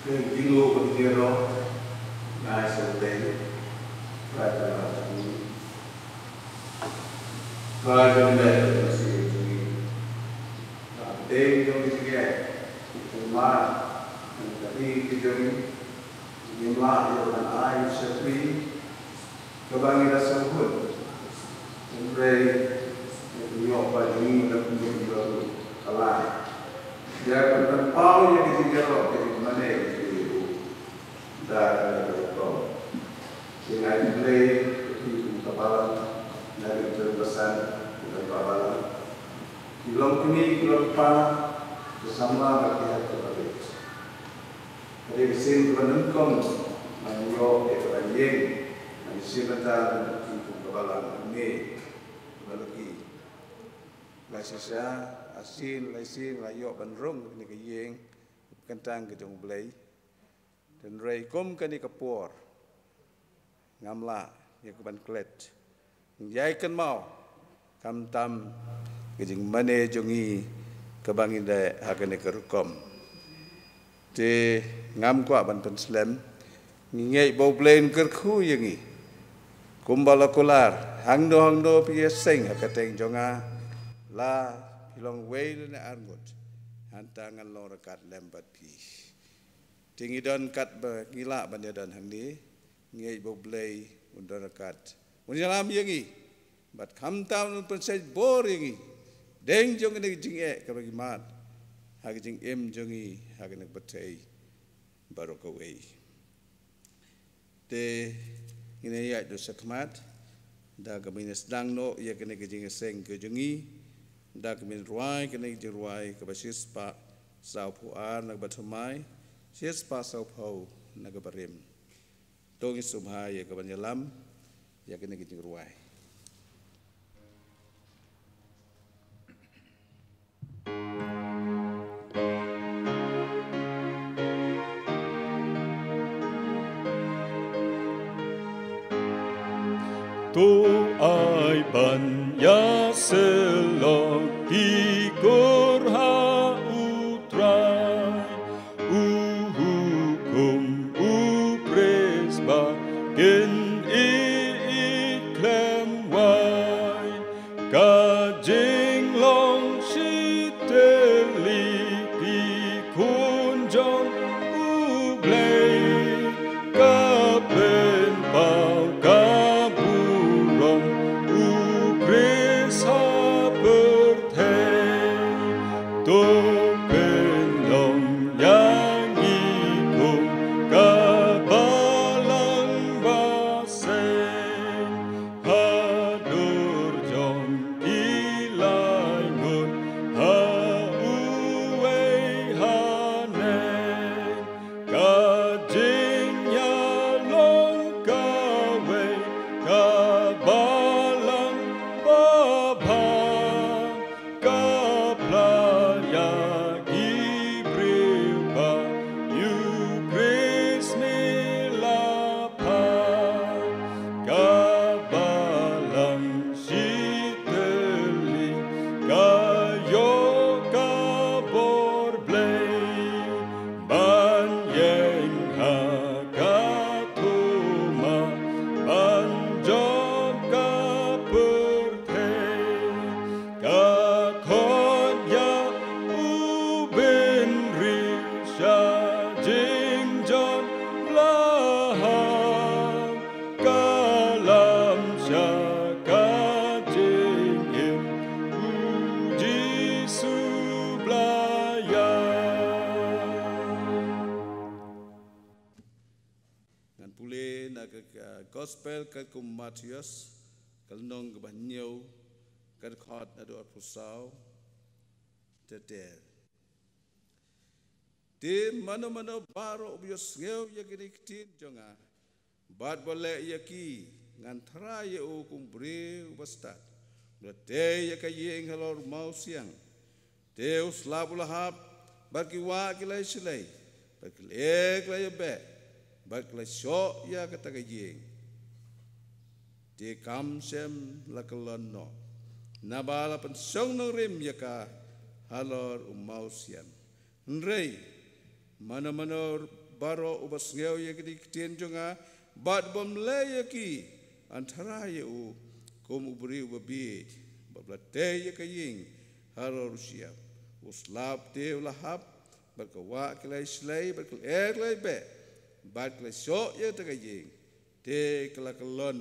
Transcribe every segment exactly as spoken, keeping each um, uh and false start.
Kynnoh ba ki ïaroh, ngai sa lei, Trai Kynrad jong ngi, Trai jong ngi, Trai jong ngi. Ba dei jong ngi jingeh, jong ma, jong ka ri ka jong ngi, ngim lah ïa ban ai shakri, kaba ngi la sngewhun. Hynrei ngi ïoh ba ngi la pynjah ïa ka lai. Ïa ka pynpaw ïa ka jingïaroh ka jingmane jong ngi da ka rukom. Ngi ai Blei ïa ki kum ka balang na ka jingbasan ka balang. Ki long kmie ki long kpa, ki samla bad ki hep ka barit. Ka dei ka sien kaba nyngkong ngan ïoh ïa kaba ïeng, ngan ïashem bynta bad ki kum ka balang ne kaba lucky. La shisha, a sien la sien la ïoh ban rung ïa kane ka ïing, kyntang ka jong U Blei. Hynrei kum kane ka por ngam lah ïa ka ban klet. Ïai kynmaw khamtam ka jingmane jong ngi kaba ngi leh ha kane ka rukom. Te ngam kwah ban pynslem, ngi ngeit ba U Blei un kyrkhu ïa ngi. Kumba la kular, hangno hangno phi ïaseng ha ka kyrteng jong nga, la phi long wei lane arngut, hangta ngan long ryngkat lem bad phi. Te ngi don katba ngi lah ban ïadon hangne, ngi ngeit ba U Blei un don ryngkat, un ïalam ïa ngi, bad khamtam un pynseit bor ïa ngi, deng jong kane ka jingeh kaba ngi mad ha ka jingim jong ngi ha kane ka pyrthei baroh kawei. Te ngin ïaid shakhmat da kaba ngin sdang noh ïa kane ka jingïaseng ka jong ngi, da kaba ngin rwai kane ka jingrwai kaba shispah sawphew ar na kaba thymmai, shispah sawphew na kaba rim. To ngin sumar ïa ka ban ïalam ïa kane ka jingrwai. To ai ban ïa sylok ki kur ha U Trai. U hukum U Khrist ba kin ïeit khlem wai. Ka jinglong shitylli ki khun jong U Blei. Ka pynpaw ka burom U Khrist ha pyrthei. To pynlong ïa ngi kum ka balang ba seng, ha dur jong ki laingut ha uwei haneng. Ka jingïalong kawei ka balang babha, ka phla ïa ki briew ba U Khrist me la phah. Ka balang shitylli ka ïoh ka bor Blei ban ïeng ha ka thma ban jop ka pyrthei. Ka khot ïa u bynriew sha jingjop la hap, ka lam sha ka jingim U Jisu Blei ïa. Ngan pule na ka, ka Gospel katkum Mathaios, ka lynnong kaba hynñiew, ka dkhot naduh arphew saw. Te te. Te mano mano baroh uba ïohsngew ïa kine ki ktien jong nga bad ba leh ïa ki, ngan thra ïa u kum u briew uba stad, uba la tei ïa ka ïing halor u mawsiang. Te u slap u la hap, bad ki wah ki la ïashlei, bad ki lyer ki la ïabeh, bad ki la shoh ïa kata ka ïing. Te kam shym la kyllon noh, naba la pynshong nongrim ïa ka halor u mawsiang. Hynrei mano mano baroh uba sngew ïa kine ki ktien jong nga bad bym leh ïa ki, yn tharai ïa u kum u briew uba bieit, bad ba la tei ïa ka ïing halor u shyiap. U slap te u la hap, bad ka wah ki la shlei, bad ki lyer ki la beh, bad ki la shoh ïa kata ka ïing, te ka la kyllon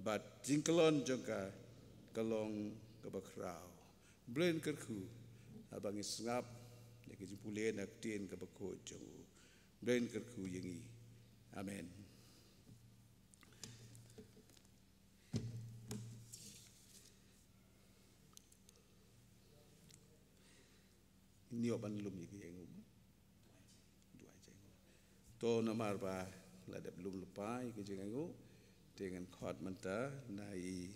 bad jingkyllon jong ka ka long kaba khraw. Blei un kyrkhu haba ngi sngap ïa ka jingpule na ka ktien kaba khuid jong u. Blei un kyrkhu ïa ngi. Amen. Ngi ïoh ban lum ïa ka jingaiñguh. Duwai jingaiñguh. To namar ba la dep lum lypa ïa ka jingaiñguh, te ngan khot mynta na i,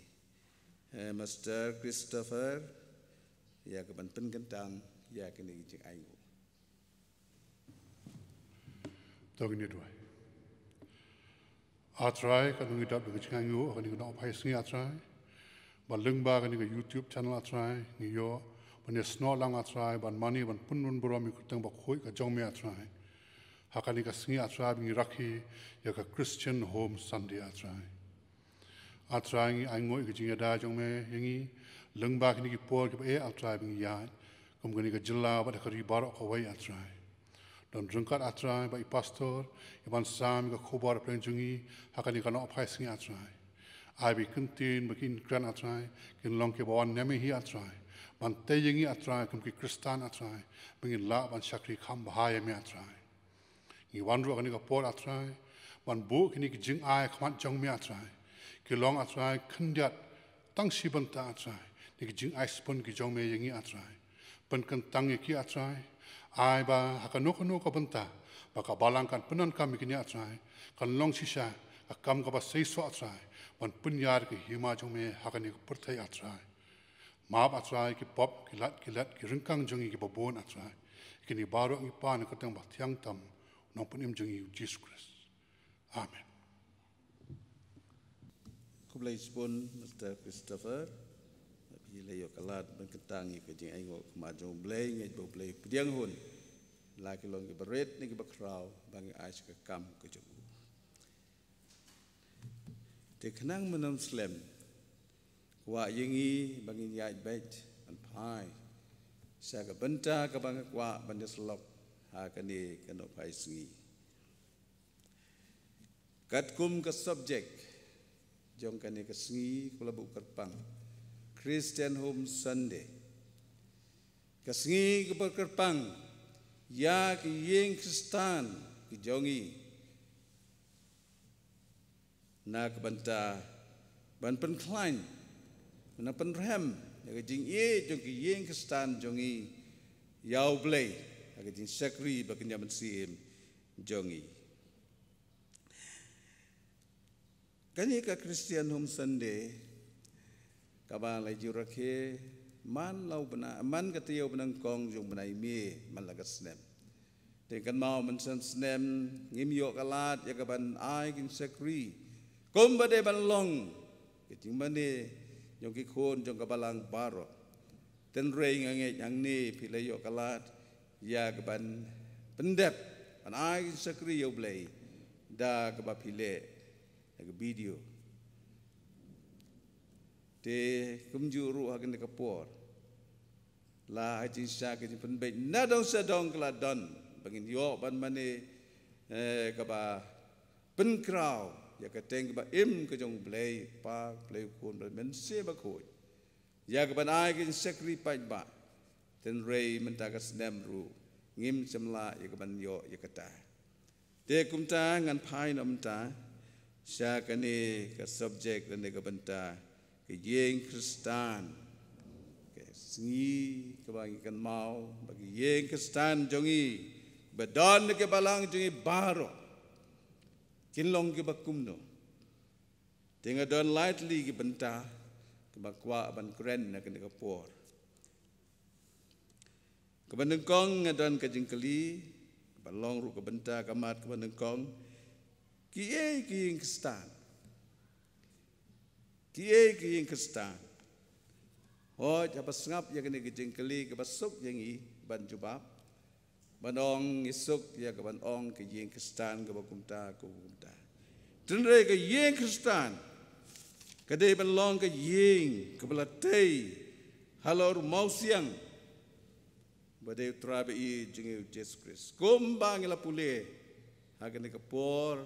eh, Master Christopher ïa ka ban pynkyntang ïa kane ka jingaiñguh. To ngin ïa duwai. A Trai, ka ngi dap da ka jingaiñguh ha kane ka nongphai sngi, A Trai. Ba lyngba kane ka YouTube channel, A Trai, ngi ïoh ban ïasnoh lang, A Trai, ban mane ban pynrung burom ïa ka kyrteng ba khuid ka jong me, A Trai. Ha kane ka sngi, A Trai, ba ngi rakhe ïa ka Christian Home Sunday, A Trai. A Trai, ngi ainguh ïa ka jingïada jong me ïa ngi lyngba kine ki por kiba eh, A Trai, ba ngi ïaid kum kane ka jylla bad ha ka ri baroh kawei, A Trai. Don ryngkat, A Trai, bad i pastor iban sam ïa ka khubor ha pdeng jong ngi ha kane ka nongphai sngi, A Trai. Ai ba ki ktien ba kin kren, A Trai, kin long kiba wan na me hi, A Trai, ban tei ïa ngi, A Trai, kum ki Khristan, A Trai, ba ngin lah ban shakri kham bha ïa me, A Trai. Ngi wan ruh ha kane ka por, A Trai, ban buh kine ki jingai ha khmat jong me, A Trai. Ki long, A Trai, khyndiat tang shi bynta, A Trai, na ki jingai spun ki jong me ïa ngi, A Trai. Pynkyntang ïa ki, A Trai. Ai ba ha kano kano ka bynta ba ka balang kan pyndonkam ïa kine, A Trai, kan long shisha ka kam kaba seisoh, A Trai, ban pynïar ïa ka hima jong me ha kane ka pyrthei, A Trai. Map, A Trai, ki pop, ki lad, ki lad, ki ryngkang jong ngi kiba bun, A Trai. Kine baroh ngi pan ha ka kyrteng ba thiang tam u Nongpynim jong ngi, u Jisu Khrist. Amen. Khublei shibun, Mister Christopher. Phi la ïoh ka lad ban kyntang ïa ka jingaiñguh ha khmat jong U Blei, ngeit ba U Blei u pdiang hun la ki long kiba rit ne kiba khraw ba ngi ai sha ka kam ka jong u. Te khnang mynno slem, kwah ïa ngi ba ngin ïaid beit ban phai sha ka bynta kaba nga kwah ban ïasyllok ha kane ka nongphai sngi. Katkum ka subject jong kane ka sngi, ka la buh kyrpang Christian Home Sunday. Ka sngi kaba kyrpang ïa ki ïing Khristan ki jong ngi, na ka bynta ban pynkhlaiñ, ban pynrhem ïa ka jingïeit jong ki ïing Khristan jong ngi ïa U Blei ha ka jingshakri ba kynja mynsiem jong ngi. Kane ka Christian Home Sunday kaba la ju rakhe man la u bnai, man ka taïew ba nyngkong jong u bnai May man la ka snem. Te kynmaw, mynshem snem ngim ïoh ka lad ïa ka ban ai ka jingshakri kumba dei ban long, ka jingmane jong ki khun jong ka balang baroh. Tynrai nga ngeit hangne phi la ïoh ka lad ïa ka ban pyndep, ban ai ka jingshakri ïa U Blei da kaba phi leh ïa ka video. Te kumjuh ruh ha kane ka por, la ha jingshisha ka jingpynbeit na dong sha dong ka la don ba ngin ïoh ban mane, eh, kaba pynkhraw ïa ka kyrteng kaba im ka jong U Blei, Pa, Blei U Khun, Blei Mynsiem Bakhuid, ïa ka ban ai ka jingshakri paidbah. Tynrai mynta ka snem ruh ngim shym lah ïa ka ban ïoh ïa kata. Te kumta ngan phai noh mynta sha kane ka subject lane ka bynta ka ïing Khristan. Ka sngi kaba ngi kynmaw ba ka ïing Khristan jong ngi ba don ha ka balang jong ngi baroh kin long kiba kumno. Te nga don lai tylli ki bynta kiba kwah ban kren ha kane ka por. Kaba nyngkong nga don ka jingkylli, kaba long ruh ka bynta ka mat kaba nyngkong. Kiei ki ïing Khristan? Kiei ki ïing Khristan? Hooid, haba sngap ïa kane ka jingkylli kaba suk ïa ngi ban jubab. Ban ong ngi suk ïa ka ban ong ka ïing Khristan kaba kumta, kaba kumta. Hynrei ka ïing Khristan ka dei ban long ka ïing kaba la tei halor u mawsiang ba dei u Trai ba-ïeit jong ngi u Jisu Khrist. Kumba ngi la pule ha kane ka por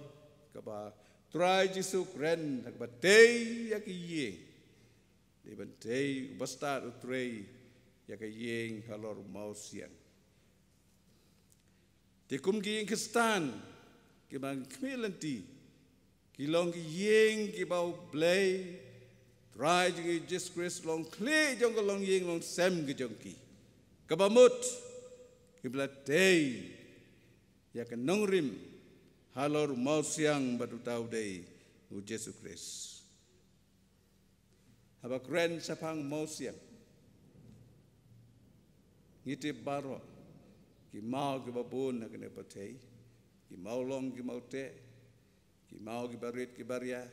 kaba Trai Jisu u kren ha kaba tei ïa ka ïing. Dei ban tei u bastad u trei ïa ka ïing halor u mawsiang. Te kum ki ïing Khristan kiba khmih lynti, ki long ki ïing kiba U Blei Trai jong ngi Jisu Khrist long khlieh jong ka longïing longsem ka jong ki. Kaba mut kiba la tei ïa ka nongrim halor u mawsiang bad uta u dei u Jisu Khrist. Haba kren shaphang mawsiang, ngi tip baroh ki maw kiba bun ha kane ka pyrthei, ki mawlong ki mawteh, ki maw kiba rit kiba ria.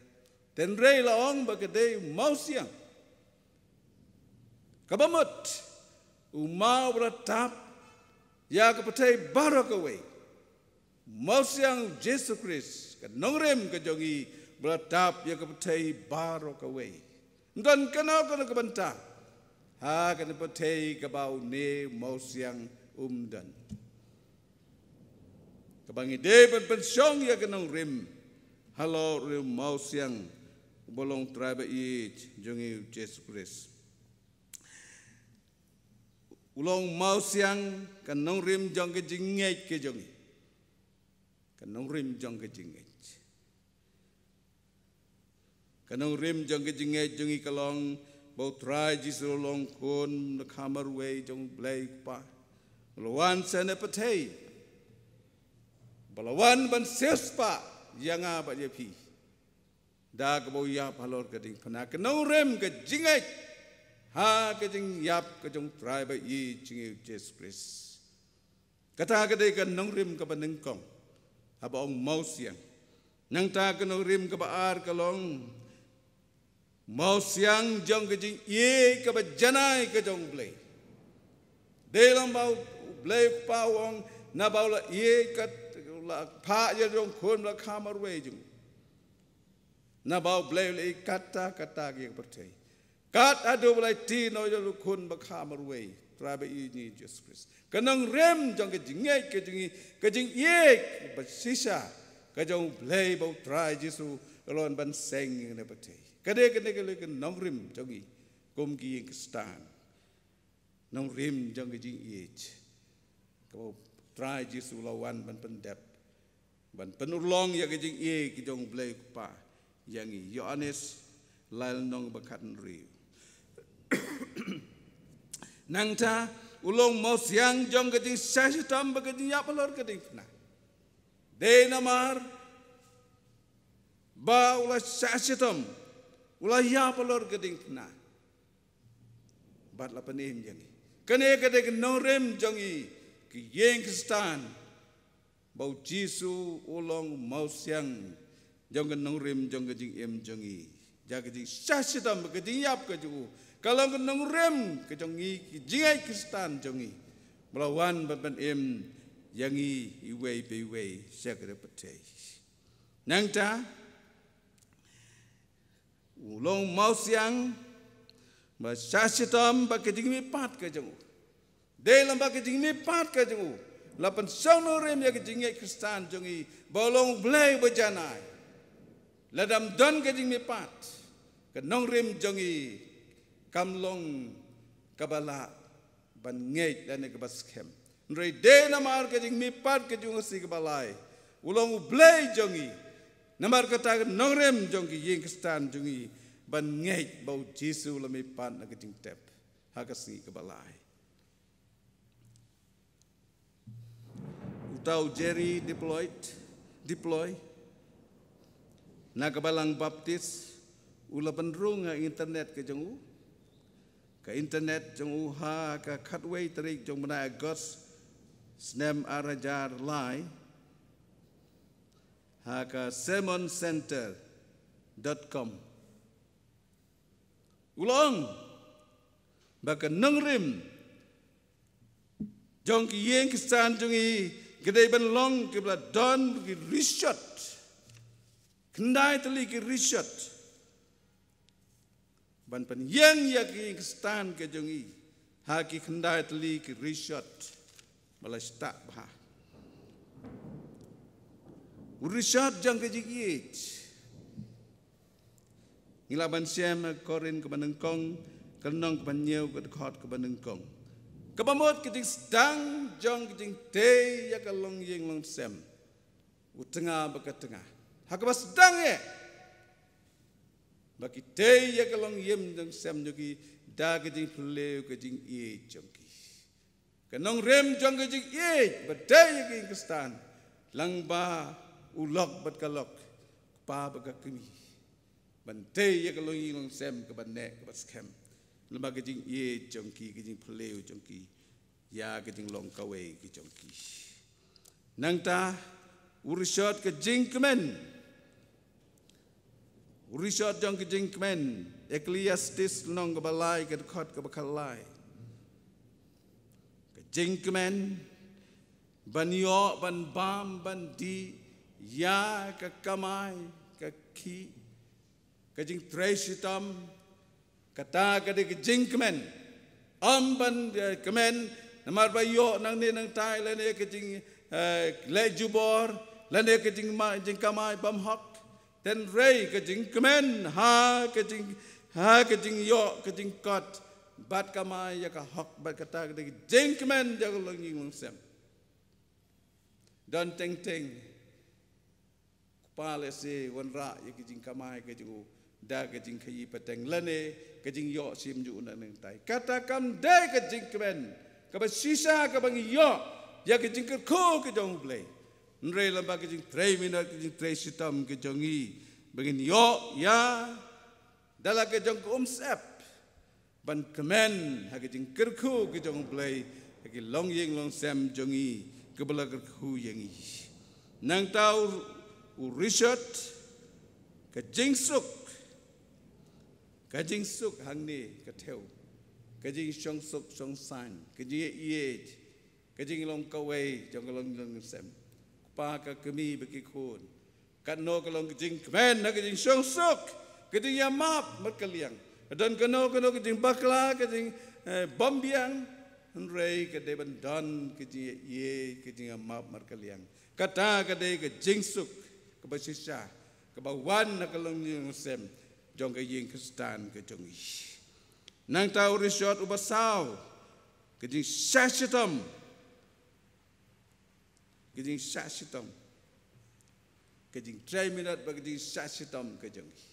Hynrei la ong ba ka dei u mawsiang. Kaba mut u maw ba la tap ïa ka pyrthei baroh kawei. Mawsiang Jisu Khrist, ka nongrim ka jong ngi ba la tap ïa ka pyrthei baroh kawei. Ym don kano kano ka bynta ha kane ka pyrthei kaba une u mawsiang um don. Kaba ngi dei ban pynshong ïa ka nongrim halor u mawsiang uba long Trai ba-ïeit jong ngi u Jisu Khrist. U long mawsiang ka nongrim jong ka jingngeit ka jong ngi. Ka nongrim jong ka jingngeit. Ka nongrim jong ka jingngeit jong ngi ka long ba u Trai Jisu u long Khun ba khamar wei jong U Blei Kpa, u la wan sha kane ka pyrthei, ba la wan ban siewspah ïa nga bad ïa phi. Da kaba u ïap halor ka diengphna, ka nongrim ka jingngeit ha ka jingïap ka jong u Trai ba-ïeit jong ngi u Jisu Khrist. Kata ka dei ka nongrim kaba nyngkong haba ong mawsiang. Nangta ka nongrim kaba ar ka long mawsiang jong ka jingïeit kaba janai ka jong U Blei. Dei long ba U Blei Kpa u ong, naba u la ïeit kat, u la phah ïa u Khun ba la khamar wei jong u. Naba U Blei u la ïeit katta katta ïa ka pyrthei, kat haduh ba la ïathuh noh ïa u Khun ba khamar wei, Trai ba-ïeit jong ngi Jisu Khrist. Ka nongrim jong ka jingngeit ka jong ngi, ka jingïeit ba shisha ka jong U Blei ba u Trai Jisu u la wan ban seng ïa kane ka pyrthei. Ka dei kane ka long ka nongrim jong ngi kum ki ïing Khristan. Nongrim jong ka jingïeit kaba u Trai Jisu u la wan ban pyndep, ban pynurlong ïa ka jingïeit ka jong U Blei Kpa ïa ngi. Ïoannis lai lynnong ba khathynriew. Nangta u long mawsiang jong ka jingshah shitom bad ka jingïap halor ka diengphna. Dei namar ba u la shah shitom, u la ïap halor ka diengphna bad la pynim ïa ngi. Kane ka dei ka nongrim jong ngi ki ïing Khristan, ba u Jisu u long mawsiang jong ka nongrim jong ka jingim jong ngi. Ïa ka jingshah shitom, ka jingïap ka jong u, ka long ka nongrim ka jong ngi ki jingngeit Khristan jong ngi, ba la wan ban pynim ïa ngi iwei pa iwei sha kane ka pyrthei. Nangta u long mawsiang ba shah shitom bad ka jingmihpat ka jong u. Dei lang bad ka jingmihpat ka jong u la pynshong nongrim ïa ka jingngeit Khristan jong ngi, ba u long U Blei ba janai. Lada ym don ka jingmihpat, ka nongrim jong ngi kam long kaba lah ban ngeit lane kaba skhem. Hynrei dei namar ka jingmihpat ka jong u Khasi kaba lai, u long U Blei jong ngi, namar kata ka nongrim jong ki ïing Khristan jong ngi ban ngeit ba u Jisu u la mihpat na ka jingtep ha ka sngi kaba lai. Uta u Jerry Diploid, Diploid, na ka Balang Baptist, u la pynrung ha internet ka jong u, ka internet jong u ha ka khatwei tarik jong u bnai August snem ar hajar lai, ha ka sermon center dot com. U la ong ba ka nongrim jong ki ïing ki stan jong i, ki dei ban long kiba la don ki rishot, khyndai tylli ki rishot, ban pynïeng ïa ki ïing ki stan ki jong i ha ki khyndai tylli ki rishot ba la stak bha. U rishot jong ka jingïeit, ngi lah ban shem ha Korinth kaba nyngkong, ka lynnong kaba hynñiew, ka dkhot kaba nyngkong, kaba mut ka jingsdang jong ka jingtei ïa ka longïing longsem, u tnga bad ka tnga, ha kaba sdang eh ba ki tei ïa ka longïing longsem jong ki da ka jingphylliew ka jingïeit jong ki. Ka nongrim jong ka jingïeit ba dei ïa ki ïing ki stan, lyngba u lok bad ka lok, kpa bad ka kmie, ban tei ïa ka longïing longsem kaba neh kaba skhem, lyngba ka jingïeit jong ki, ka jingphylliew jong ki ïa ka jinglong kawei ka jong ki. Nangta u rishot ka jingkmen, u rishot jong ka jingkmen, Ecclesiastes lynnong kaba lai, ka dkhot kaba khatlai, ka jingkmen ban ïoh, ban bam, ban dih ïa ka kamai ka khih, ka jingtrei shitom, kata ka dei ka jingkmen. Ym ban, eh, kmen namar ba ïoh nangne nangtai, lane ka jing, eh, leh jubor, lane ka jingma-, jingkamai bymhok. Hynrei ka jingkmen ha ka jing, ha ka jingïoh ka jingkot bad kamai ïa ka hok, bad kata ka dei ka jingkmen jong ka longïing longsem. Don teng teng kpa lehse wanrah ïa ka jingkamai ka jong u da ka jingkhaïi pateng lane ka jingïoh shim jong u nangne nangtai. Kata kam dei ka jingkmen kaba shisha kaba ngi ïoh ïa ka jingkyrkhu ka jong U Blei. Hynrei lyngba ka jingtrei minot, ka jingtrei shitom ka jong ngi, ba ngin ïoh ïa da la ka jong ka umsyep ban kmen ha ka jingkyrkhu ka jong U Blei ha ki longïing longsem jong ngi kaba la kyrkhu ïa ngi. Nangta u, u rishot ka jingsuk, ka jingsuk hangne ka thew, ka jingshongsuk shongsaiñ, ka jingïeit, ka jinglong kawei jong ka longïing longsem, kpa ka kmie bad ki khun. Katno ka long ka jingkmen ha ka jingshongsuk, ka jingïamap markylliang. Don kano kano ka jingbakla, ka jing, eh, bym biang, hynrei ka dei ban don ka jingïeit, ka jingïamap markylliang. Kata ka dei ka jingsuk kaba shisha kaba wan na ka longïing longsem jong ka ïing Khristan ka jong ngi. Nangta u rishot uba saw, ka jingshah shitom, ka jingshah shitom, ka jingtrei minot bad ka jingshah shitom ka jong ngi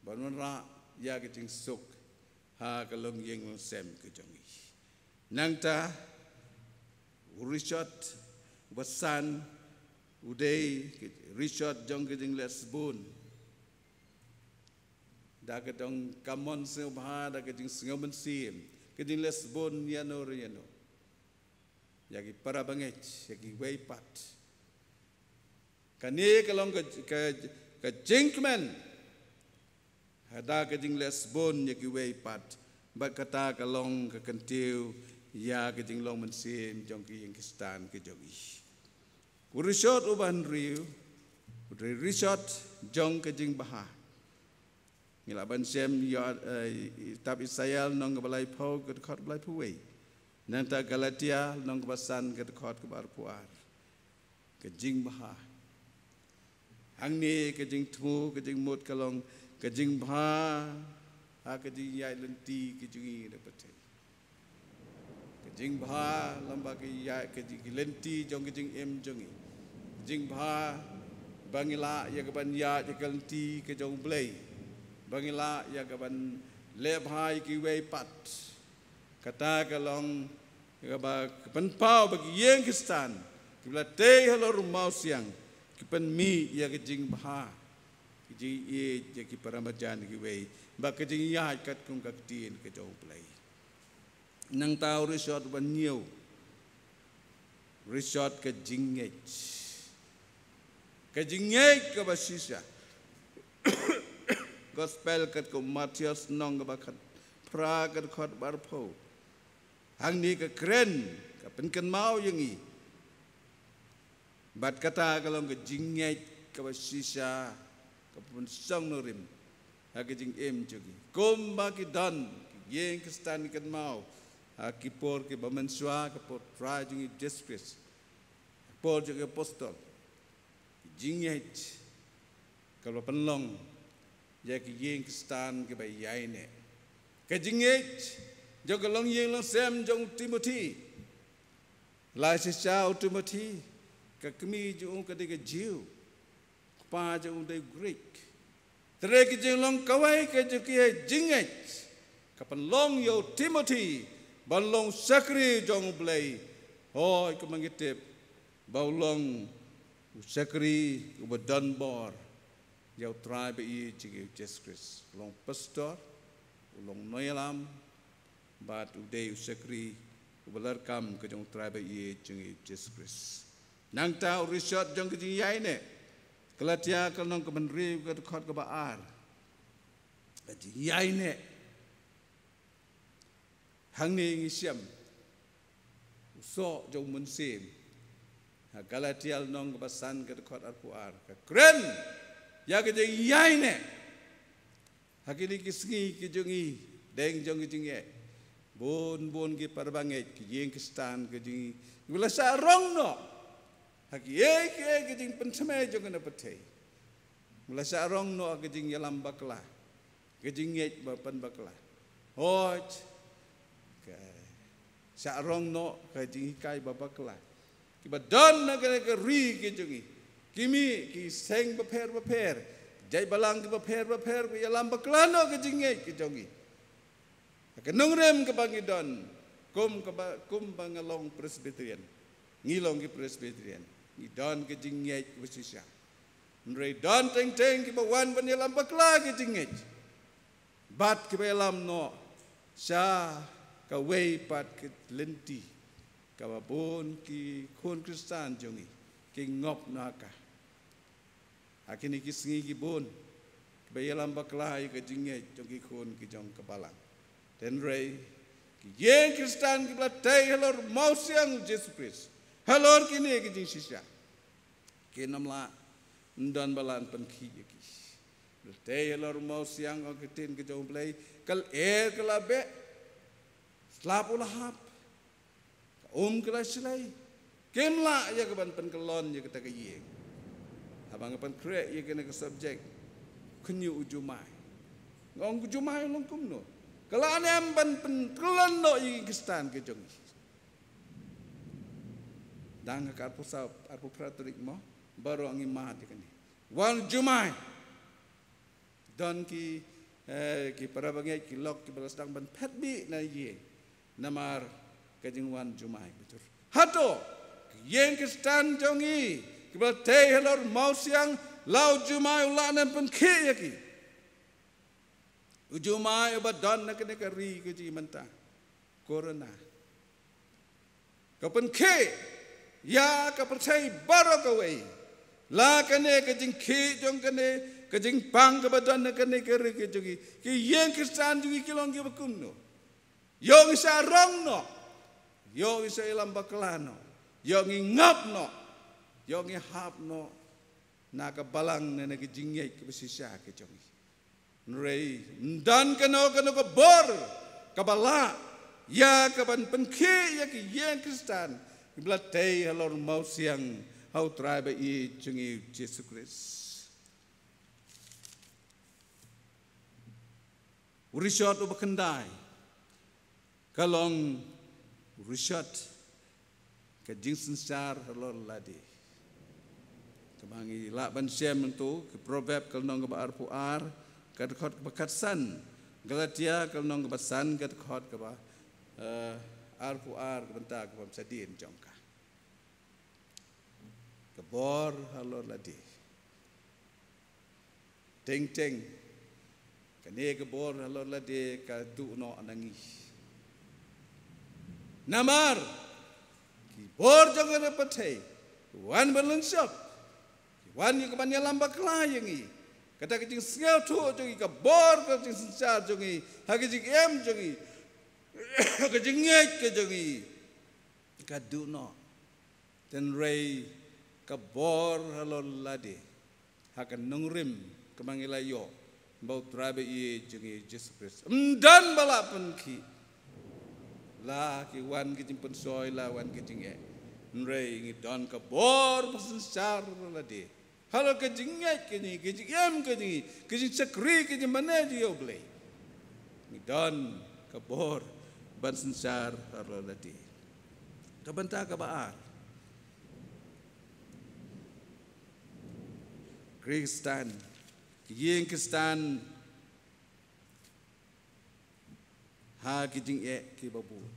ban wanrah ïa ka jingsuk ha ka longïing longsem ka jong ngi. Nangta u rishot uba san u dei ka rishot jong ka jingleh sbun da ka dong kamon sngewbha, da ka jingsngew mynsiem, ka jingleh sbun ïano re ïano ïa ki para bangeit, ïa kiwei pat. Kane ka long ka, ka, ka jingkmen ha da ka jingleh sbun ïa kiwei pat, bad kata ka long ka kyntiew ïa ka jinglong mynsiem jong ki ïing Khristan ki jong ngi. U rishot uba hynriew, u dei rishot jong ka jingbha. Ngi lah ban shem ïa, eh, kitab Isaïah lynnong kaba laiphew, ka dkhot ba laiphew wei. Nangta Galatia lynnong kaba san, ka dkhot kaba arphew ar. Ka jingbha. Hangne ka jingthmu, ka jingmut ka long ka jingbha ha ka jingïaid lynti ka jong ngi na pyrthei. Ka jingbha lyngba ka ïaid ka jing, ki lynti jong ka jingim jong ngi. Ka jingbha ba ngi lah ïa ka ban ïaid ïa ka lynti ka jong U Blei, ba ngi lah ïa ka ban leh bha ïa kiwei pat. Kata ka long kaba ka pynpaw ba ki ïing Khristan kiba la tei halor u mawsiang ki pynmih ïa ka jingbha, ka jingïeit ïa ki para marjan kiwei, bad ka jingïaid katkum ka ktien ka jong U Blei. Nangta u rishot uba hynñiew, rishot ka jingngeit. Ka jingngeit kaba shisha. Gospel katkum u Mathaios lynnong kaba khatphra, ka dkhot ba arphew. Hangne ka kren, pynkynmaw ïa ngi. Bad kata ka long ka jingngeit kaba shisha, kaba pynshong nongrim ha ka jingim jong ngi. Kumba ki don ki ïing Khristan ki kynmaw ha ki por kiba mynshuwa, ka por Trai jong ngi Jisu Khrist, ka por jong ki apostol, ki jingngeit kaba pynlong ïa ki ïing Khristan kiba ïaineh. Ka jingngeit jong ka longïing longsem jong u Timothi. La shisha u Timothi, ka kmie jong u ka dei ka Jiw, kpa jong u dei u Grik. Te ka jinglong kawei ka jong ki jingngeit ka pynlong ïa u Timothi ban long shakri jong u Blei. Hooid, kumba ngi tip ba u long u shakri uba don bor ïa u Trai ba ïeit jong ngi u Jisu Khrist. U long pastor, u long nongïalam, bad u dei u shakri uba lyrkam ka jong u Trai ba ïeit jong ngi u Jisu Khrist. Nangta u rishot jong ka jingïaineh, Galatia ka lynnong kaba hynriew ka dkhot kaba ar. Ka jingïaineh. Hangne ngi shem u soh jong u mynsiem. Ha Galatia lynnong kaba san ka dkhot arphew ar, ka kren ïa ka jingïaineh. Ha kine ki sngi ki jong ngi, deng jong ki jingeh, bun bun ki para bangeit, ki ïing Khristan ki jong ngi, ki la shah rong noh ha kiei kiei ki jingpynthymmai jong kane ka pyrthei. Ki la shah rong noh ha ka jingïalam bakla, ka jingngeit ba pynbakla. Hooid, ka shah rong noh ka jinghikai ba bakla. Kiba don ha kane ka ri ka jong ngi, ki mih ki seng bapher bapher, jait balang ki bapher bapher, ki ïalam bakla noh ka jingngeit ka jong ngi. Ha ka nongrim kaba ngi don, kum kaba, kumba nga long Presbyterian, ngi long ki Presbyterian, ngi don ka jingngeit kaba shisha. Hynrei don teng teng kiba wan ban ïalam bakla ka jingngeit, bad kiba ïalam noh sha kawei pat ka lynti kaba bun ki khun Khristan jong ngi ki ngop noh ha ka. Ha kine ki sngi ki bun kiba ïalam bakla ïa ka jingngeit jong ki khun ki jong ka balang. Hynrei ki ïing Khristan kiba la tei halor u mawsiang u Jisu Khrist, halor kine ki jingshisha, kim lah, ym don ba lah ban pynkhih ïa ki. Ba la tei halor u mawsiang, ong ka ktien ka jong u Blei, ka lyer ka la beh, slap u la hap, ka um ka la shlei. Kim lah ïa ka ban pynkyllon ïa kata ka ïing. Haba nga pynkhreh ïa kane ka subject, khynñiuh u jumai. Nga ong u jumai u long kumno? Ka lah ne em ban pynkyllon noh ïa ki Khristan ki jong ngi? Dang ha ka arphew saw, arphew phra tarik mo, baroh ngi mad ïa kane. Wan u jumai. Don ki, eh, ki para bangeit, ki lok kiba la sdang ban phet bih na ïing namar ka jingwan jumai. Hato ki ïing Khristan jong ngi kiba la tei halor u mawsiang, la u jumai u lah ne em pynkhih ïa ki? U jumai uba don na kane ka ri ka jong ngi mynta, Corona, ka pynkhih ïa ka pyrthei baroh kawei. La kane ka jingkhih jong kane ka jingpang kaba don na kane ka ri ka jong ngi, ki ïing Khristan jong ngi ki long kiba kumno? Ïoh ngi shah rong noh, ïoh ngi shah ïalam bakla noh, ïoh ngi ngop noh, ïoh ngi hap noh na ka balang ne na ka jingngeit kaba shisha ka jong ngi. Hynrei ym don kano kano ka bor kaba lah ïa ka ban pynkhih ïa ki ïing Khristan kiba la tei halor u mawsiang ha u Trai ba ïeit jong ngi u Jisu Khrist. U rishot uba khyndai ka long u rishot ka jingsynshar halor lade. Kaba ngi lah ban shem hangto, ki Proverb ka lynnong kaba arphew ar ka dkhot kaba khatsan, Galatia ka lynnong kaba san ka dkhot kaba, eh, arphew ar, ka bynta kaba shadien jong ka. Ka bor halor lade. Teng teng kane ka bor halor lade ka duh noh na ngi. Namar ki bor jong ka pyrthei ki wan ban lynshop, ki wan ïa ka ban ïalam bakla ïa ngi. Kata ka jingsngewthuh jong ngi, ka bor ka jingsynshar jong ngi, ha ka jingim jong ngi, ha ka jingngeit ka jong ngi, ka duh noh. Hynrei ka bor halor lade ha ka nongrim kaba ngi la ïoh ba U Trai ba ïeit jong ngi Jisu Khrist ym don ba lah pynkhih. La ki wan ki jingpynshoi, la wan ki jingeh, hynrei ngi don ka bor ba synshar halor lade. Halor ka jingngeit ka jong ngi, ka jingim ka jong ngi, ka jingshakri, ka jingmane jong ngi ïa U Blei, ngi don ka bor ban synshar halor lade. Ka bynta kaba ar, Khristan, ki ïing Khristan ha ki jingeh kiba bud.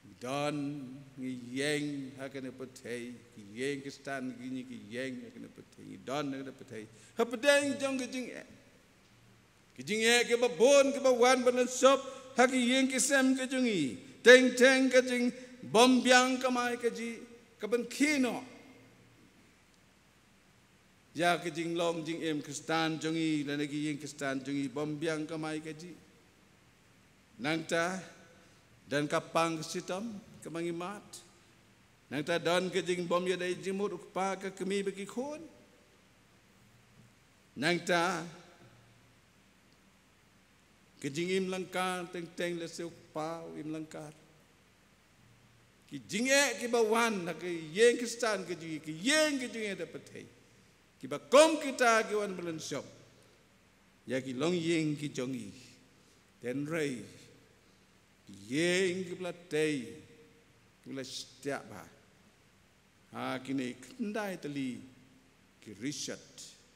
Ngi don, ngi ïeng ha kane ka pyrthei, ki ïing Khristan ki jong ngi, ki ïeng ha kane ka pyrthei, ngi don ha kane ka pyrthei hapdeng jong ki jingeh. Ki jingeh kiba bun kiba wan ban lynshop ha ki ïing ki sem ki jong ngi. Teng teng ka jingbymbiang kamai kajih ka pynkhih noh ïa ka jinglong jingim Khristan jong ngi lane ki ïing Khristan jong ngi, bymbiang kamai kajih. Nangta don ka pang ka shitom kaba ngi mad. Nangta don ka jingbym ïadei jingmut u kpa ka kmie bad ki khun. Nangta ka jingim lyngkar, teng teng lehse u kpa u im lyngkar. Ki jingeh kiba wan ha ki ïing Khristan ki jong ngi, ki ïing ki jong ngi ha ka pyrthei, kiba kum kita ki wan ban lynshop ïa ki longïing ki jong ngi. Hynrei ki ïing kiba la tei, kiba la shtiah bha ha kine khyndai tylli ki rishot,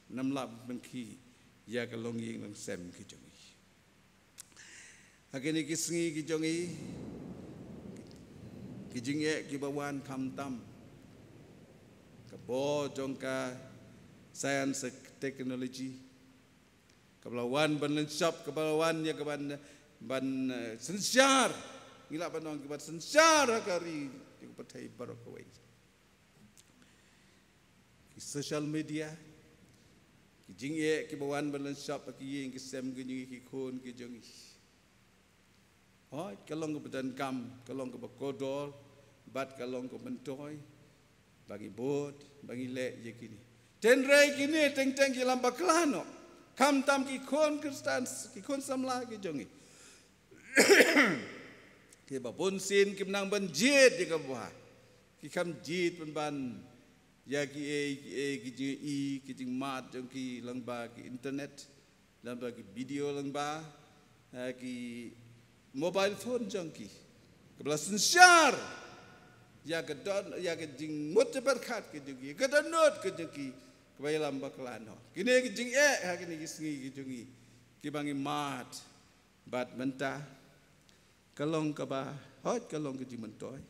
ym lah ban pynkhih ïa ka longïing longsem ki jong ngi. Ha kine ki sngi ki jong ngi, ki jingeh kiba wan khamtam ka bor jong ka science, technology, kaba la wan ban lynshop, kaba la wan ïa kaban, ban, eh, synshar, ngi lah ban ong kaban synshar ha ka ri, ïa ka pyrthei baroh kawei. Ki social media, ki jingeh kiba wan ban lynshop ha ki ïing ki sem ki jong ngi, ki khun ki jong ngi. Hooid, ka long kaba donkam, ka long kaba kordor, bad ka long kaba myntoi ba ngi bud, ba ngi leh ïa kine. Hynrei kine teng teng ki lam bakla noh. Khamtam ki khun Khristan, ki khun samla ki jong ngi, kiba bunsien kim nang ban jied ïa kaba bha. Ki kham jied pynban ïa kiei kiei ki jingïohi, ki jingmad jong ki lyngba ki internet, lyngba ki video, lyngba, eh, ki mobile phone jong ki, kaba la synshar ïa ka don, ïa ka jingmut jingpyrkhat ka jong ki, ka dohnud ka jong ki kaba ïalam bakla noh. Kine ki jingeh ha kine ki sngi ki jong ngi, kiba ngi mad. Bad mynta ka long kaba, hooid, ka long ka jingmyntoi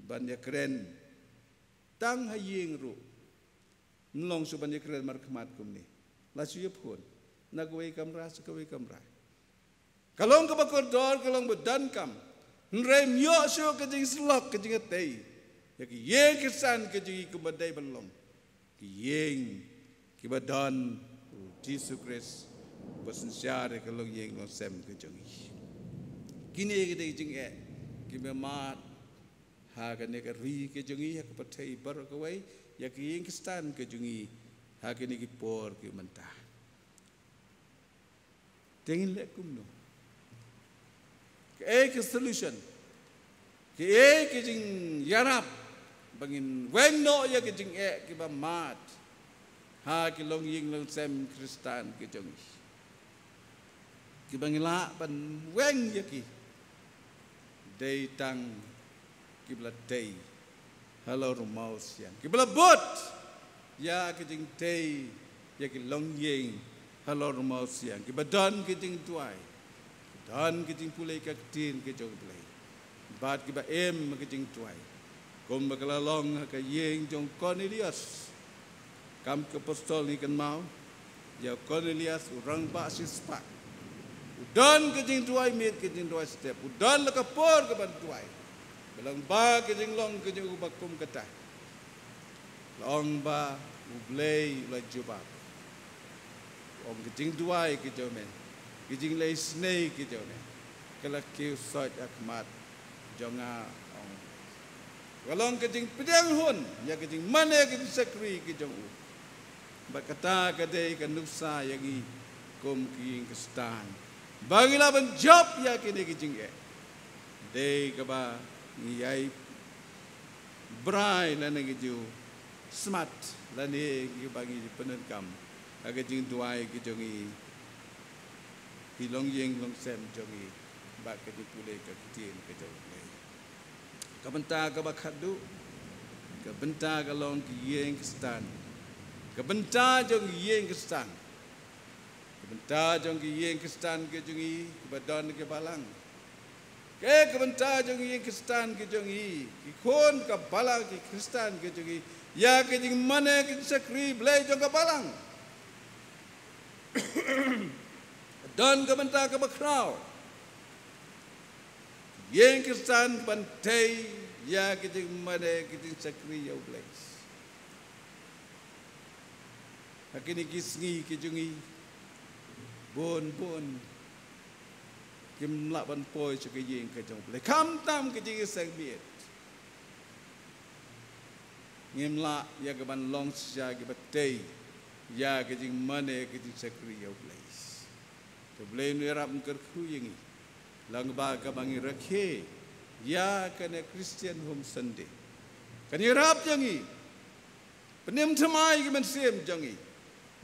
ban ïakren tang ha ïing ruh. Ym long shuh ban ïakren markhmat kumne. La shu ïaphone na kawei kamra sha kawei kamra. Ka long kaba kordor, ka long ba donkam. Hynrei ym ïoh shuh ka jingsyllok, ka jingïatei ïa ki ïing Khristan ki jong ngi kumba dei ban long, ki ïing kiba don u Jisu Khrist ba synshar ïa ka longïing longsem ka jong ngi. Kine ki dei ki jingeh kiba mad ha kane ka ri ka jong ngi, ha ka pyrthei baroh kawei, ïa ki ïing Khristan ka jong ngi ha kine ki por ki mynta. Te ngin leh kumno? Kaei ka solution? Kaei ka jingïarap ba ngin weng noh ïa ka jingeh kiba mad ha ki longïing longsem Khristan ki jong ngi, kiba ngi lah ban weng ïa ki? Dei tang kiba la tei halor u mawsiang, kiba la bud ïa ka jingtei ïa ki longïing halor u mawsiang, kiba don ka jingduwai, don ka jingpule ka ktien ka jong U Blei, bad kiba im ka jingduwai, kumba ka la long ha ka ïing jong Cornelius. Kam ki Apostol ngi kynmaw ïa u Cornelius, u rangbah shispah. U don ka jingduwai miet, ka jingduwai step. U don la ka por kaban duwai. Ba lyngba ka jinglong ka jong u ba kum kata, la ong ba U Blei u la jubab. U ong ka jingduwai ka jong me, ka jingleh isynei ka jong me, ka la kiew sot ha khmat jong nga, ong. Ka long ka jingpdiang hun ïa ka jingmane ka jingshakri ka jong u. Bad kata ka dei ka nuksa ïa ngi kum ki ïing Khristan ba ngi lah ban jop ïa kine ki jingeh. Dei kaba ngi ïai brai lane ngi ju smat lane ngi ba ngi ju pyndonkam ha ka jingduwai ka jong ngi, ki longïing longsem jong ngi, bad ka jingpule ka ktien ka jong U Blei. Ka bynta kaba khatduh, ka bynta ka long ki ïing Khristan. Ka bynta jong ki ïing Khristan, ka bynta jong ki ïing Khristan ka jong ngi kiba don ki balang. Ka, ka bynta jong ki ïing Khristan ka jong ngi, ki khun ka balang ki Khristan ka jong ngi, ïa ka jingmane ka jingshakri Blei jong ka balang. Don ka bynta kaba khraw. Ïing Khristan ban tei ïa ka jingmane ka jingshakri ïa U Blei. Ha kine ki sngi ki jong ngi, bun bun kim lah ban poi sha ka ïing ka jong U Blei, khamtam ka jingïaseng miet. Ngim lah ïa ka ban long shisha kiba tei ïa ka jingmane ka jingshakri ïa U Blei. Te U Blei un ïarap un kyrkhu ïa ngi lyngba kaba ngi rakhe ïa kane Christian Home Sunday. Kan ïarap ïa ngi, pynim thymmai ki mynsiem jong ngi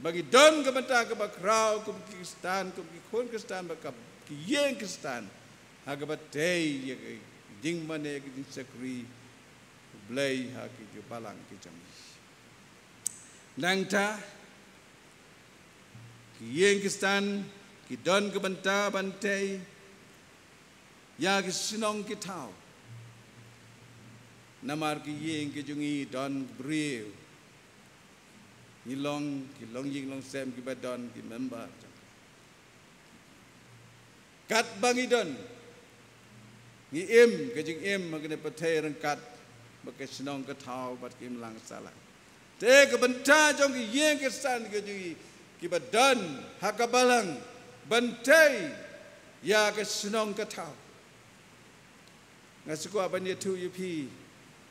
ba ngi don ka bynta kaba khraw kum ki Khristan, kum ki khun Khristan, bad kum ki ïing Khristan, ha kaba tei ïa ka jingmane ka jingshakri U Blei ha ki ju balang ki jong ngi. Nangta ki ïing Khristan ki don ka bynta ban tei ïa ki shnong ki thaw. Namar ki ïing ki jong ngi don briew, ngi long ki longïing longsem kiba don ki member jong. Katba ngi don, ngi im ka jingim ha kane pyrthei ryngkat bad ka shnong ka thaw bad ka imlang sahlang. Te ka bynta jong ki ïing Khristan ka jong ngi kiba don ha ka balang ban tei ïa ka shnong ka thaw. Nga sngewkwah ban ïathuh ïa phi,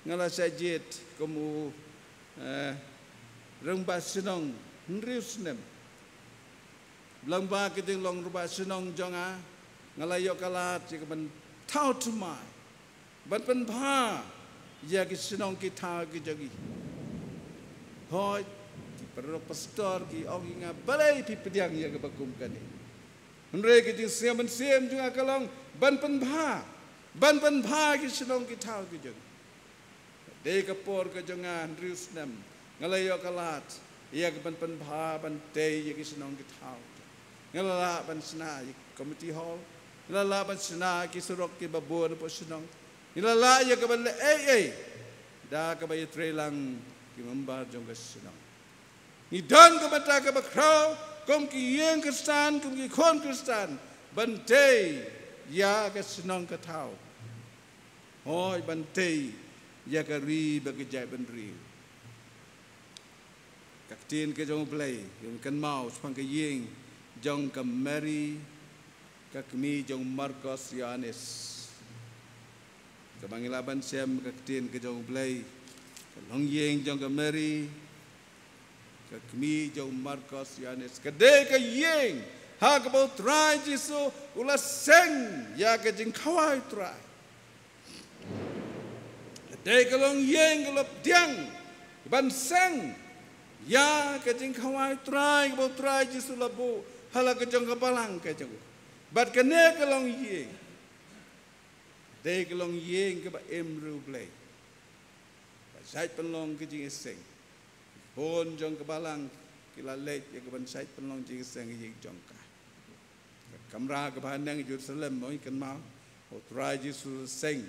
nga la shah jied kum u, eh, rangbah shnong hynriew snem. Lyngba ka jinglong rangbah shnong jong nga, nga la ïoh ka lad ïa ka ban thaw thymmai, ban pynbha ïa ki shnong ki thaw ki jong ngi. Hooid, ki paralok pastor ki ong ïa nga, balei phi pdiang ïa kaba kum kane. Hynrei ka jingsngewbha mynsiem jong nga ka long ban pynbha, ban pynbha ki shnong ki thaw ki jong. Dei ka por ka jong nga hynriew snem, nga la ïoh ka lad ïa ka ban pynbha, ban tei ïa ki shnong ki thaw. Nga la lah ban shna ïa ki community hall, nga la lah ban shna ki surok kiba bun hapoh shnong, nga la lah ïa ka ban leh ei ei da kaba ïatreilang ki member jong ka shnong. Ngi don ka bynta kaba khraw kum ki ïing Khristan, kum ki khun Khristan, ban tei ïa ka shnong ka thaw. Hooid, ban tei ïa ka ri bad ka jaitbynriew. Ka ktien ka jong U Blei, ïa ngi kynmaw shaphang ka ïing jong ka Mary, ka kmie jong u Markos Ïoannis. Kaba ngi lah ban shem ka ktien ka jong U Blei, ka longïing jong ka Mary, ka kmie jong u Markos Ïoannis, ka dei ka ïing ha kaba U Trai Jisu u la seng ïa ka jingkhawai U Trai. Ka dei ka longïing kaba la pdiang ban seng ïa ka jingkhawai U Trai kaba U Trai Jisu u la buh ha la ka jong ka balang ka jong u. Bad kane ka longïing dei ka longïing kaba im ruh U Blei, ba shait pynlong ka jingïaseng. Bun jong ka balang ki la leit ïa ka ban shait pynlong jingïaseng ha ïing jong ka. Ka kamra kaba haneng Jerusalem, mo, ngi kynmaw, U Trai Jisu u seng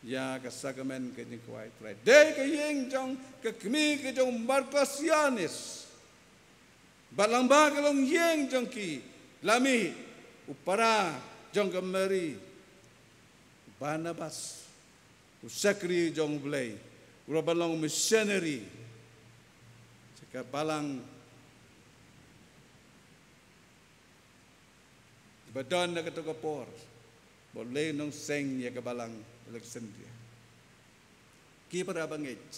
ïa ka sakramen ka jingkhawai U Trai. Dei ka ïing jong ka kmie ka jong u Markos Ïoannis. Bad lyngba ka longïing jong ki la mih u para jong ka Mary, Barnabas, u shakri jong U Blei, u la ban long missionary sha ka balang ba don ha kato ka por. Ba U Blei u nongseng ïa ka balang Alexandria. Ki para bangeit,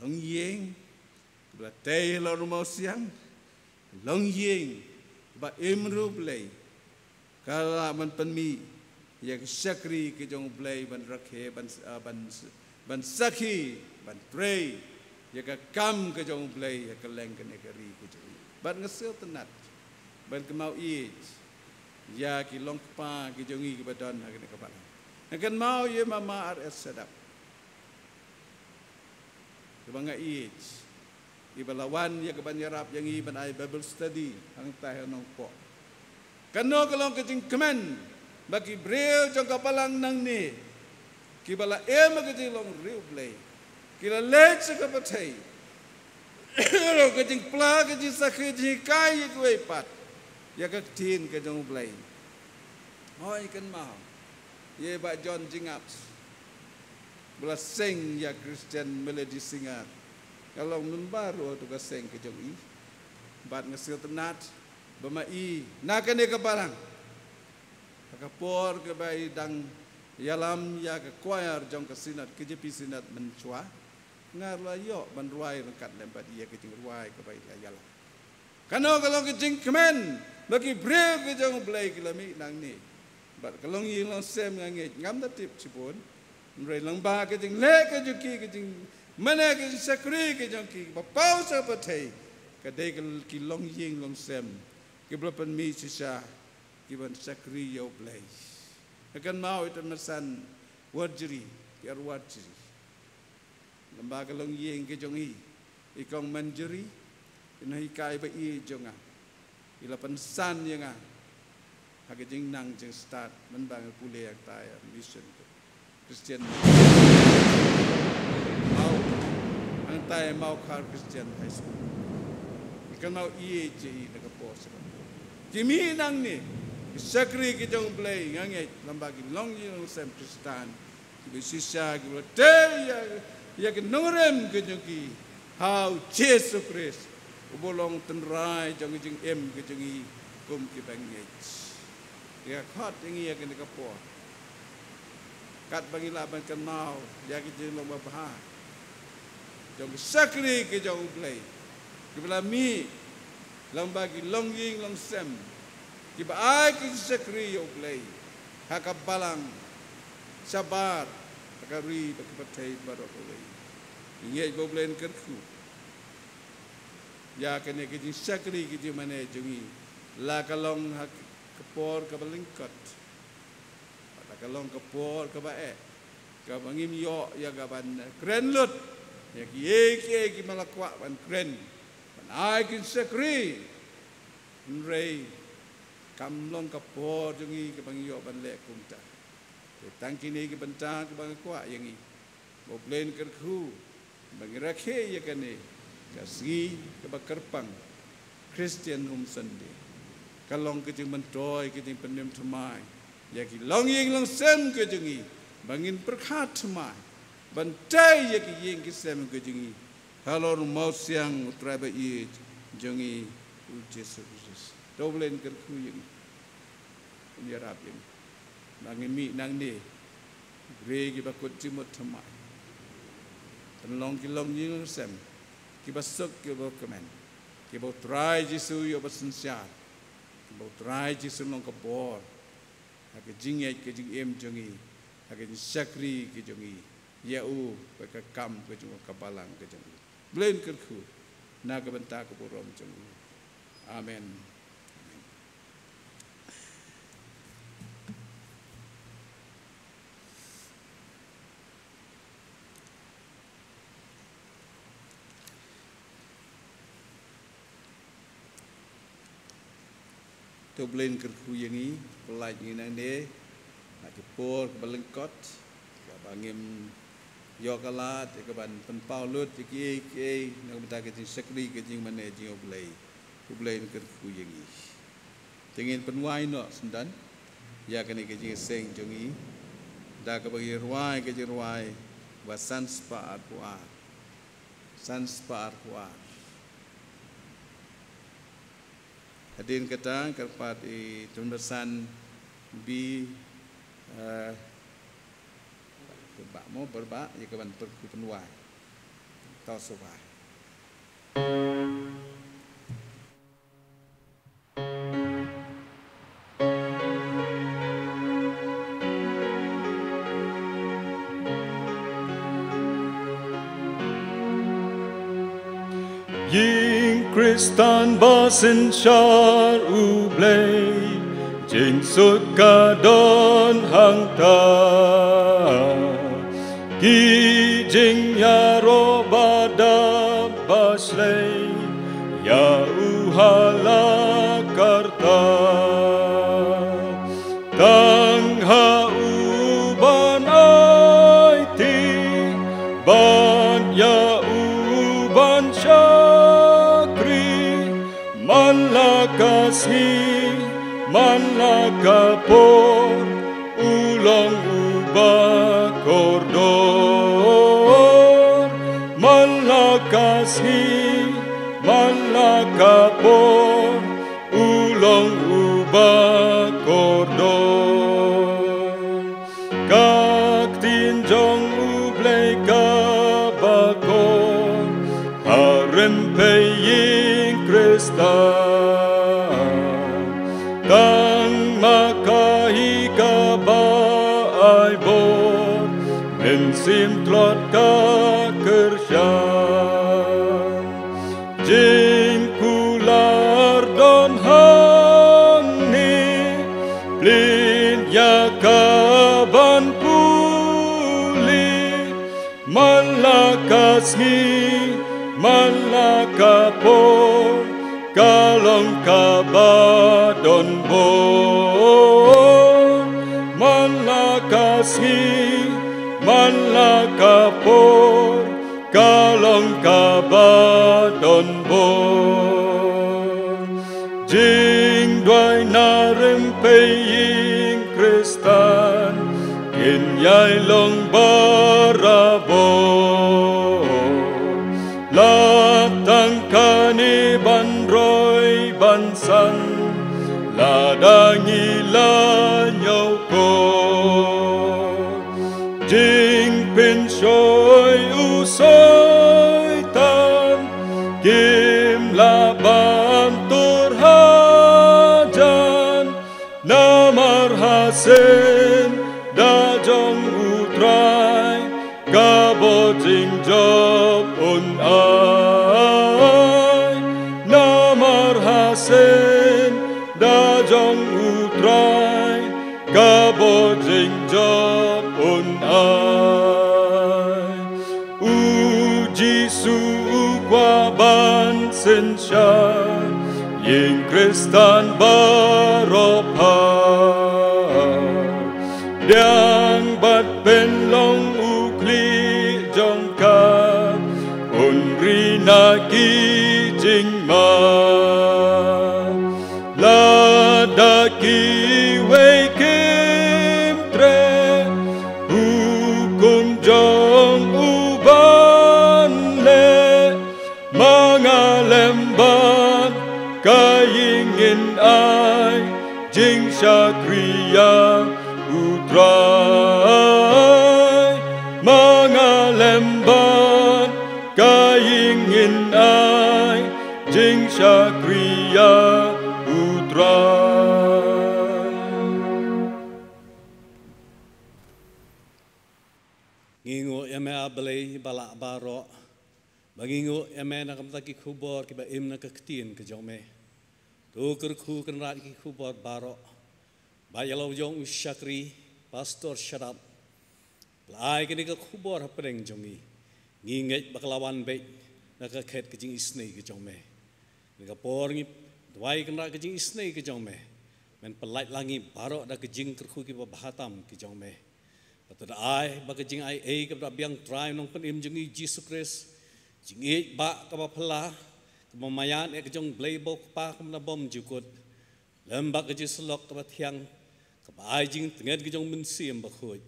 longïing kiba la tei halor u mawsiang, longïing ba im ruh U Blei, ka lah ban pynmih ïa ka shakri ka jong U Blei ban rakhe, ban, ah, ban, ban sakhi, ban trei ïa ka kam ka jong U Blei ha kylleng kane ka ri ka jong ngi. Bad nga sngewtynnat ban kynmaw ïeit ïa ki longkpa ki jong ngi kiba don ha kane ka balang. Nga kynmaw ïa Mama R S Shadap, kiba nga ïeit, iba la wan ïa kaban ïarap ïa ngi ban ai Bible study hangtai ha Nongpoh. Kano ka long ka jingkmen ba ki briew jong ka balang nangne, kiba la im ha ka jinglong ri U Blei, ki la leit sha ka pyrthei ka jingpla, ka jingsakhi, jinghikai ïa kiwei pat ïa ka ktien ka jong U Blei. Hooid, kynmaw ïa i Bah John Jingapps, ba la seng ïa Christian Melody Singer, ka long member ruh ha tu ka seng ka jong i. Bad nga sngewtynnat ba ma i na kane ka balang, ha ka por kaba i dang ïalam ïa ka choir jong ka Synod, K J P Synod mynshuwa, nga ruh la ïoh ban rwai ryngkat lem bad i ïa ka jingrwai kaba i la ïalam. Kano ka long ka jingkmen ba ki briew ki jong U Blei ki la mih nangne. Bad ka longïing longsem, nga ngeit ngam da tip shibun, hynrei lyngba ka jingleh ka jong ki, ka jingmane, ka jingshakri ka jong ki ba paw sha pyrthei, ka dei ka, ki longïing longsem kiba la pynmih shisha kiban shakri ïa U Blei. Nga kynmaw ïa i Tymmen Basan Warjri, Pierre Warjri. Lyngba ka longïing ka jong i, i Kong Manjri, i nonghikai ba ïeit jong nga, i la pynsan ïa nga ha ka jingnang jingstad mynba nga pule hangtai ha mission Christian, Mawkhar, hangtai Mawkhar Christian High School. Nga kynmaw ïeit ïa i na ka por sha ka por. Ki mih nangne, ki shakri ki jong U Blei, nga ngeit lyngba ki longïing longsem Khristan, kiba shisha, kiba la tei ïa, ïa ki nongrim ki jong ki ha U Jisu Khrist, uba long tynrai jong ka jingim ka jong ngi kum kiba ngeit. Ïa ka khot ïa ngi ïa kane ka por, katba ngi lah ban kynmaw ïa ka jinglong babha jong ki shakri ki jong U Blei, kiba la mih lyngba ki longïing longsem, kiba ai ki shakri ïa U Blei ha ka balang shabar, ha ka ri bad ka pyrthei baroh kawei. Ngi ngeit ba U Blei un kyrkhu ïa kane ka jingshakri ka jingmane jong ngi, la ka long ha ka por kaba lyngkot, la ka long ka por kaba eh, kaba ngim ïoh ïa kaban kren lut ïa kiei kiei kiba la kwah ban kren, ban ai ki shakri. Hynrei kam long ka por jong ngi kaba ngi ïoh ban leh kumta. Te tang kine ki bynta kiba nga kwah ïa ngi, ba U Blei un kyrkhu ba ngin rakhe ïa kane ka sngi kaba kyrpang, Christian Home Sunday. Ka long ka jingmyntoi, ka jingpynim thymmai ïa ki longïing longsem ka jong ngi, ba ngin pyrkhat thymmai ban tei ïa ki ïing ki sem ka jong ngi halor u mawsiang U Trai ba ïeit jong ngi, U Jisu Khrist. To U Blei un kyrkhu ïa ngi, un ïarap ïa ngi ba ngin mih nangne ki briew kiba kut jingmut thymmai, ban long ki longïing longsem kiba suk, kiba kmen, kiba U Trai Jisu ïoh ba synshar, kiba U Trai Jisu long ka bor ha ka jingngeit ka jingim jong ngi, ha ka jingshakri ka jong ngi ïa u bad ka kam ka jong u, ka balang ka jong u. Blei un kyrkhu na ka bynta ka burom jong u. Amen. To Blei un kyrkhu ïa ngi, pyllait ngi nangne na ki por kiba lyngkot, kaba ngim ïoh ka lad ïa kaban pynpaw lut ïa kiei kiei na ka bynta ka jingshakri ka jingmane jong U Blei. To Blei un kyrkhu ïa ngi. Te ngin pynwai noh syndon ïa kane ka jingïaseng jong ngi da kaba ngi rwai ka jingrwai ba san spah arphew ar. San spah arphew ar. Hadien kata, kyrpad i Tymmen Basan B. Eh, ba mo berba, ya ka ban perku penwai. Tau subai. Ïing Khristan ba synshar U Blei, jingsuk ka don hangta. Ki jingïaroh ba dap ba shlei, ïa u ha la karta. Tang ha u ban aiti, ban ïa u ban shakri, man la ka sngi, man la ka por, u long uba kordor. Man la ka sngi, man la ka por, u long uba kordor. Ka ktien jong U Blei kaba kor, ha rympei ïing Khristan. Tang ma ka hi kaba ai bor, mynsiem tlot ka kyrshan. Jingkular don hangne, plie ïa ka ban pule. Man la ka sngi, man la ka por, ka long kaba don bor. Man la ka sngi, man la ka por, ka long kaba don bor. Jingduwai na rympei ïing Khristan, kin ïai long barabor. La tang kane ban roi ban san, lada ngi la ñiewkor. Jingpynshoi u Soitan, kim lah ban tur hajan. Namar hasien da jong U Trai ka bor jingjop un ai. Namar hasien da jong U Trai ka bor jingjop un ai. U Jisu u kwah ban synshar ïing Khristan baroh pha. Pdiang bad pynlong u khlieh jong ka, un ri na ki jingma. Lada kiwei kim treh hukum jong u ban leh, ma nga lem bad ka ïing ngin ai jingshakri ïa U Trai. Ma nga lem bad ka ïing ngin ai jingshakri ïa U Trai. Ngi nguh ïa me, A Blei ba lah baroh, ba ngi nguh ïa me na ka bynta ki khubor kiba im na ka ktien ka jong me. To kyrkhu kynrad ïa ki khubor baroh, ba ïa la u jong u shakri Pastor Shadap la ai kane ka khubor hapdeng jong ngi. Ngi ngeit ba ka la wan beit na ka khet ka jingisynei ka jong me. Kane ka por ngi duwai kynrad ka jingisynei ka jong me, men pyllait lang ngi baroh da ka jingkyrkhu kiba bha tam ki jong me. Bad to da ai ba ka jingaiei kaba da biang Trai Nongpynim jong ngi Jisu Khrist, jingïeit ba kaba phylla, kaba maian ïa ka jong Blei ba u Kpa kaba da bymjukut, lem bad ka jingsyllok kaba thiang, kaba ai jingtngen ka jong Mynsiem Bakhuid,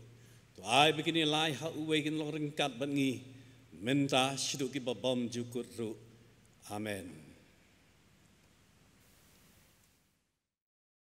to ai ba kine lai ha uwei kin long ryngkat bad ngi mynta shaduh kiba bymjukut ruh. Amen.